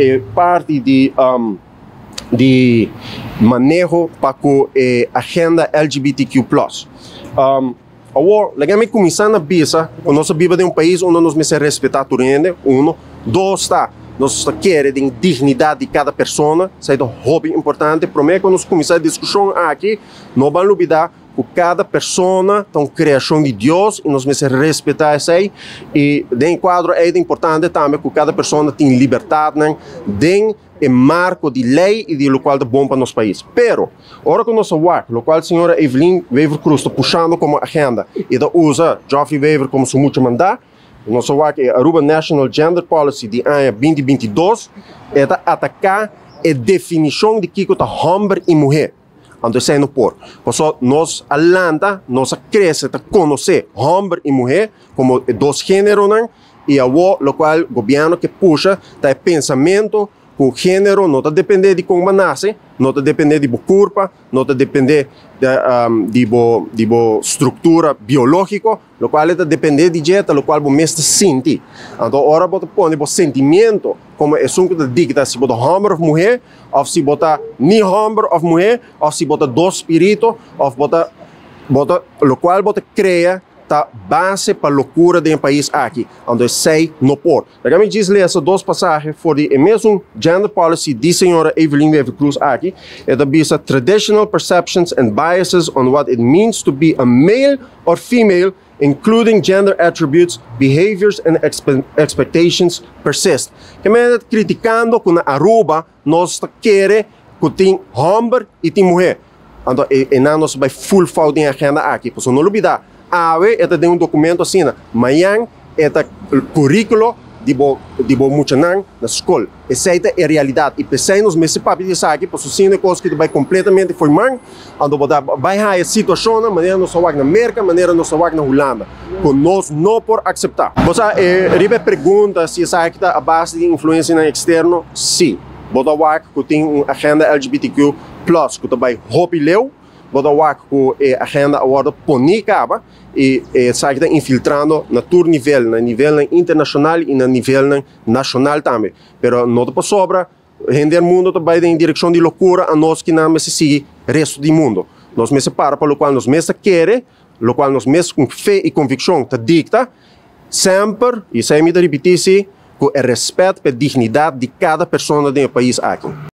E parti di maneho pa ku e agenda LGBTQ plus. Awor, laga mi kuminsá na bisa ku nos a biba den un pais unda nos mester respetá tur hende, uno. Dos ta, nos ta kere den dignidat di kada persona, esei ta hopi importante. Promé ku nos kuminsá e diskushon aki, no ban lubidá ku kada persona ta un kreashon di Dios i nos mester respetá esei. I den e kuadro ei ta importante tambe ku kada persona tin libertatnan den e marco di ley y di locual ta bon pa nos pais. Pero, ora cu nos a wak locual señora Evelyn Wever-Croes ta pushando como agenda y ta usa Geoffrey Wever como su mucha manda, nos a wak e Aruba National Gender Policy di aña 2022, e ta ataca e definicion di kico ta homber y muher. Anto esey no por. Pasobra nos a lanta, nos a crece ta conoce homber y muher como e dos generonan. I awor lokual gobièrnu ke pusha ta e pensamentu ku género no ta dependé di kon bo a nase, no ta dependé di bo kurpa, no ta dependé di bo di bo struktura biológiko, lokual e ta dependé di dje ta lokual bo mes ta sinti. Anto ora bo ta pone bo sentimiento komo esun ku ta dikta si bo ta hòmber òf muhé, òf si bo ta ni hòmber òf muhé, òf si bo ta dos spiritu, òf bo ta bo ta lokual bo ta krea ta base pa locura den e pais aki, anto esey no por. Laga mi djis lesa dos pasahe for di e mesun gender policy di señora Evelyn Wever Croes aki, e ta bisa traditional perceptions and biases on what it means to be a male or female including gender attributes, behaviors and expectations persist. Ke mende ta criticando cu na Aruba nos ta kere cu tin homber y tin muher. Anto e nan nos bai full fout den e agenda aki. Pasobra no lubida, awe e ta den un documento asina, mañan e ta curriculo di bo di bo muchanan na scol. Esey ta e realidad y p'esey nos mester papia di esaki pasobra sino e cos ki ta bai completamente fo'i man, anto bo ta bai haya situacionnan manera nos ta wak na Merca, manera nos ta wak na Hulanda, cu nos no por acepta. Bo sa, riba e pregunta si esaki ta a base di influencianan externo, si. Bo ta wak cu tin un agenda LGBTQ plus ku ta bai hopi leu, bo ta wak ku e agenda a wòrdu poní kaba i esaki ta infiltrando na tur nivel, na nivelnan internashonal i na nivelnan nashonal tambe. Pero no ta pasobra henter mundu ta bai den direkshon di lokura anos ki nan mester sigui resto di mundu. Nos mester para pa lokual nos mes ta kere, lokual nos mes ku fe i konvikshon ta dikta semper, i esei mi ta ripití si, ku e rèspèt pa e dignidat di kada persona den e pais aki.